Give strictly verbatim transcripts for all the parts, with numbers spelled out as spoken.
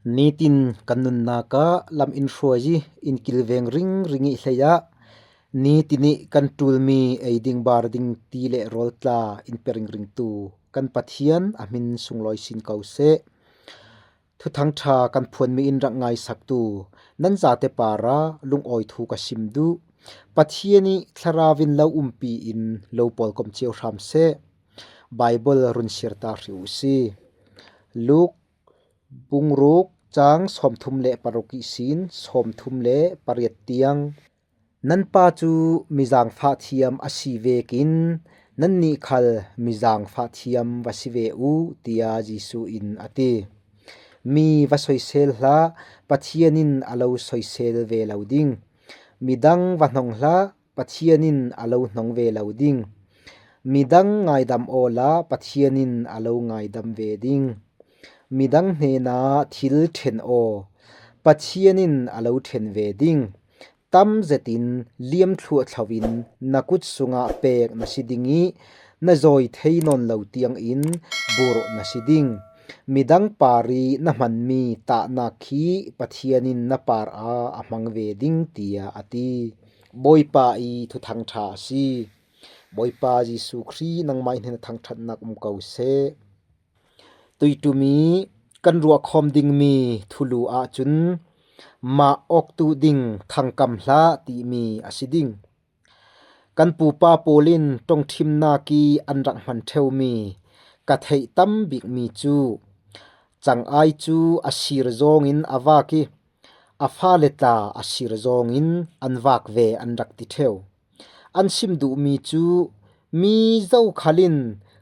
Nitin kan nunnak ah lam in hruai i in kilveng ringring i hlei ah nitin i kan ṭulmi ei ding bar ding ti le rawl tla in pe ringringtu kan Pathian a hmin sunglawi sin ko seh. Thuthang ṭha kan phuanmi in rak ngaisaktu nan zate parah lungawi thu ka sim duh. Pathian i Thlarau in lo umpi in lo pawlkom cio hram seh. Baibal run siar ta hrih uh si. Luk bungruk cang sawmthum le paruk ihsin sawmthum le pariat tiang. Nan Pa cu mi zaangfah thiam a si vekin nannih khal mi zaangfah thiam va si ve uh, tiah Jesuh in a ti. Mi va soisel hlah, Pathian in a lo soisel ve lo ding. Midang va hnong hlah, Pathian in a lo hnong ve lo ding. Midang ngaidam awla, Pathian in a lo ngaidam ve ding. Midang hnenah thil ṭhen aw, Pathian in a lo ṭhen ve ding. Tam zetin liam thluahthlo in na kut sungah pek na si ding i na zawi thei nawn lo tiangin burh na si ding. Midang par i na hmanmi tahnak khi Pathian in na par ah a hmang ve ding, tiah a ti. Bawipa i thuthang ṭha a si. Bawipa Jesuh Khrih, nangmah i hnen a thangṭhatnak um ko seh. Tuiṭum i kan ruahkhawm dingmi thulu ahcun mah awktu ding thangkam hlah timi a si ding. Kan pupa pawl in ṭongṭhimnak i an rak hman ṭheumi ka theih tam bikmi cu, cangai cu a sir zawngin a vak i a fale tla a sir zawngin an vak ve an rak ti ṭheu. An sim duhmi cu mi zokhal in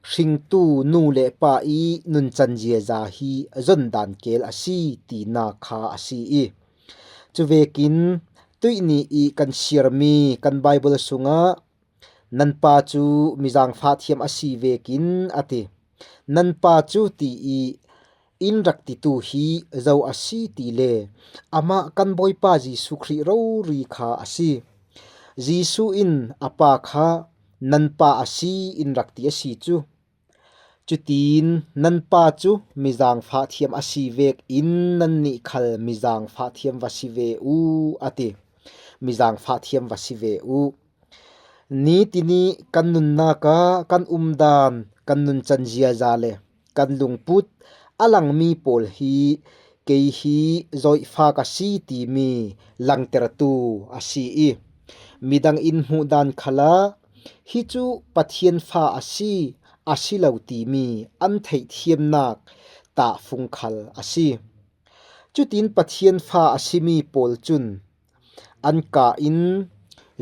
hringtu nu le pa i nuncan ziaza hi zondan kel a si tinak kha a si i, cuvekin tuihni i kan siarmi kan Baibal sungah nan Pa cu mi zaangfah thiam a si vekin a ti. Nan Pa cu ti i in rak titu hi zo a si ti le amah kan Bawipa Jesuh Khrih rori kha a si. Jesuh in a Pa kha nan Pa a si in rak ti a si cu. Cutin nan Pa cu mi zaangfah thiam a si vekin nannih khal mi zaangfah thiam va si ve uh, a ti. Mi zaangfah thiam va si ve uh. Nitin i kan nunnak ah kan umdan, kan nuncan ziaza le kan lungput a langmi pawl hi kei hi zawihfa ka si timi langtertu a si i, midang in hmuhdan khalah hi cu Pathian fa a si, a si lo timi an theihthiamnak tahfung khal a si. Cutin Pathian fa a simi pawl cun an ka in,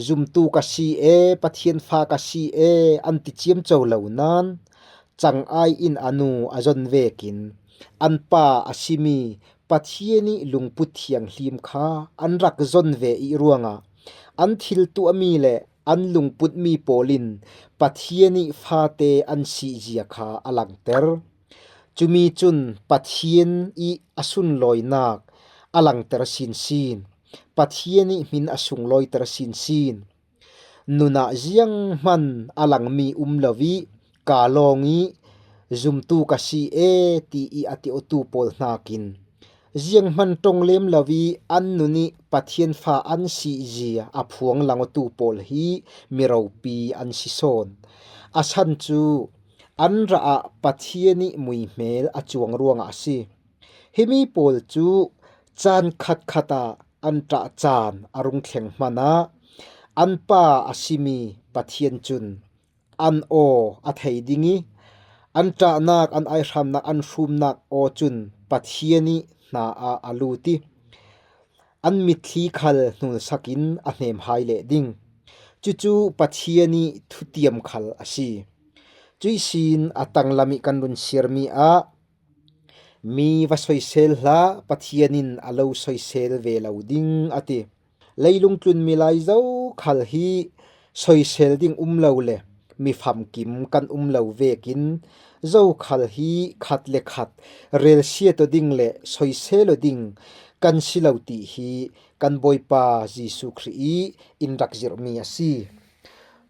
"Zumtu ka si e, Pathian fa ka si e," an ti ciamco lo nain cangai in a nu a zon vekin an Pa a simi Pathian i lungput thianghlim kha an rak zon ve i ruangah an thil tuahmi le an lungputmi pawl in Pathian i fate an sihzia kha a langter. Cumi cun Pathian i a sunlawinak a langter sinsin, Pathian i hmin a sunglawiter sinsin. Nunah zianghman a langmi um lo i, ka lawng i, "Zumtu ka si e," ti i a ti awtu pawl hnakin zianghman ṭong lem lo i an nun i Pathian fa an sihzia a phuang lang awtu pawl hi mi ropi an si sawn. A san cu an rah ah Pathian i muihmel a cuang ruangah a si. Himi pawl cu caan khatkhat ah an ṭah caan a rung thleng hmanah an Pa a simi Pathian cun an aw a thei ding i, an ṭahnak, an aihramnak, an hrumnak aw cun Pathian i hna ah a lut i, an mitthli khal hnulsak in a hnem hai leh ding. Cucu Pathian i thutiam khal a si. Cuih sin a tanglam i kan run siarmi ah, "Mi va soisel hlah, Pathian in a lo soisel ve lo ding," a ti. Leilung tlun milai zokhal hi soisel ding um lo le mi famkim kan um lo vekin zokhal hi khat le khat relsiat aw ding le soisel aw ding kan si lo ti hi kan Bawipa Jesuh Khrih i in rak zirhmi a si.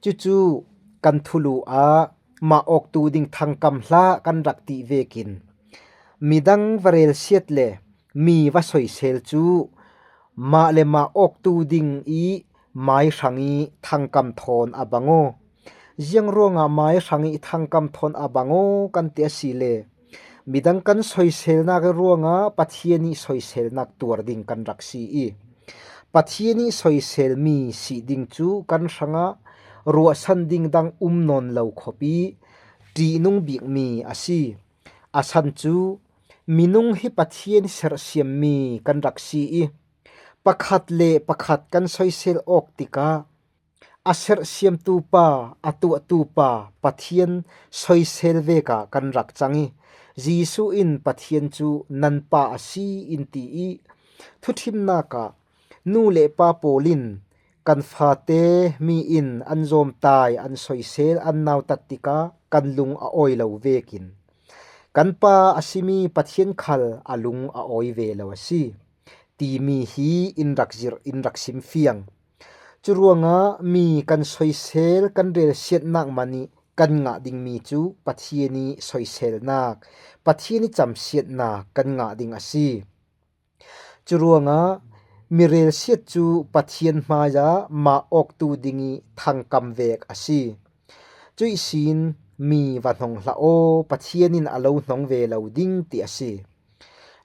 Cucu kan thulu ah mah awktu ding thangkam hlah kan rak ti vekin midang va relsiat le mi va soisel cu mah le mah awktu ding i mai hrang i thangkam thawn a bang aw. Ziang ruangah mai hrang i thangkam thawn a bang aw kan ti a si le, midang kan soiselnak i ruangah Pathian i soiselnak tuar ding kan rak si i, Pathian i soiselmi si ding cu kan hrangah ruahsan ding dang um nawn lo khawp i ṭihnung bikmi a si. A san cu minung hi Pathian sersiammi kan rak si i, pakhat le pakhat kan soisel awk tikah a sersiamtu pa, a tuahtu pa Pathian soisel vek ah kan rak cang i, Jesuh in Pathian cu nan pa a si in ti i, thuṭhimnak ah nu le pa pawl in kan fate mi in an zawmtai, an soisel, an nautat tikah kan lung a awi lo vekin kan pa a simi Pathian khal a lung a awi ve lo a si timi hi in rak zirh, in rak sim fiang. Curuangah mi kan soisel, kan relsiatnak man i kan ngah dingmi cu Pathian i soiselnak, Pathian i camsiatnak kan ngah ding a si. Curuangah mi relsiat cu Pathian hmaiah mah awktu ding i thangkam vek a si. Cuih sin mi va hnong hlah aw, Pathian in a lo hnong ve lo ding ti a si.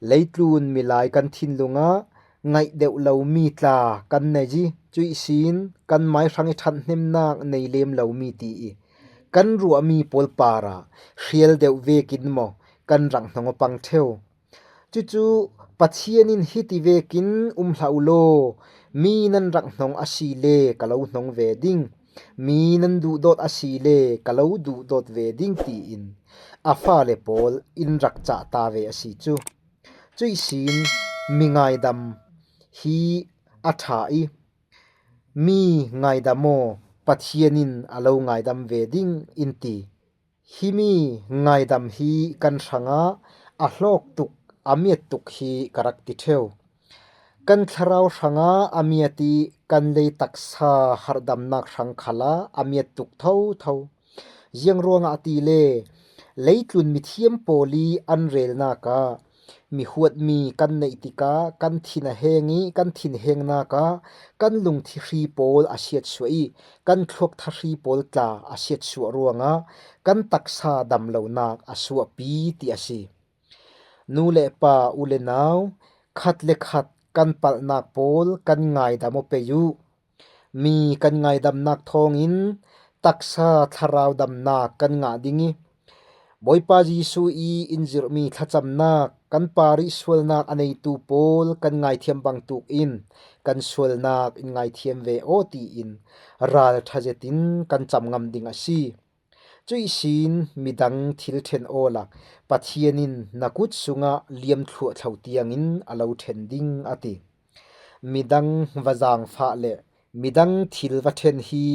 Leitlun milai kan thinlung ah ngaih deuh lomi tla kan nei i, cuih sin kan mai hrang i ṭhathnemnak nei lem lomi ti i kan ruahmi pawl parah hrial deuh vekin maw kan rak hnong aw pang ṭheu. Cucu Pathian in hiti vekin um hlah u law, mi nan rak hnong a si le ka lo hnong ve ding, mi nan duhdawt a si le ka lo duhdawt ve ding tiin a fale pawl in rak cah ta ve a si cu. Cuih sin mi ngaidam hi a ṭha i, mi ngaidam aw, Pathian in a lo ngaidam ve ding in ti. Himi ngaidam hi kan hrangah a hlawk tuk, a miat tuk hi ka rak ti ṭheu. Kan thlarau hrangah a miat i kan lei taksa harhdamnak hrang khalah a miat tuk thotho. Ziang ruangah ti le, leitlun mithiam pawl i an relnak ah mi huatmi kan neih tikah kan thin a heng i kan thinhengnak ah kan lungthihri pawl a siatsuah i kan thluak thahri pawl tla a siatsuah ruangah kan taksa damlonak a suahpi ti a si. Nu le pa, u le nau, khat le khat kan palhnak pawl kan ngaidam aw pei u. Mi kan ngaidamnak thawngin taksa thlarau damnak kan ngah ding i, Bawipa Jesuh i in zirhmi thlacamnak, kan parih sualnak a neitu pawl kan ngaithiam bangtuk in kan sualnak in ngaithiam ve aw tiin ralṭha zetin kan cam ngam ding a si. Cuih sin midang thil ṭhen awlak Pathian in na kut sungah liamthluahthlo tiangin a lo ṭhen ding a ti. Midang va zaangfah le midang thil va ṭhen hi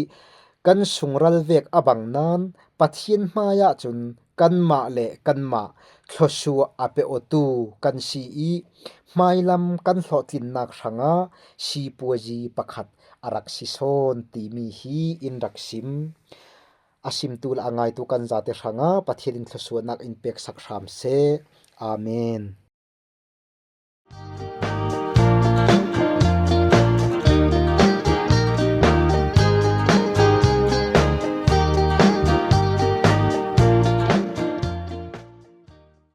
kan sungral vek a bang nain Pathian hmaiah cun kanmah le kanmah thluasuah a pe awtu kan si i hmailam kan hlawhtlinnak hrangah sipuazi pakhat a rak si sawn timi hi in rak sim. A simtu le a ngaitu kan zate hrangah Pathian in thluasuahnak in peksak hram seh. Amen.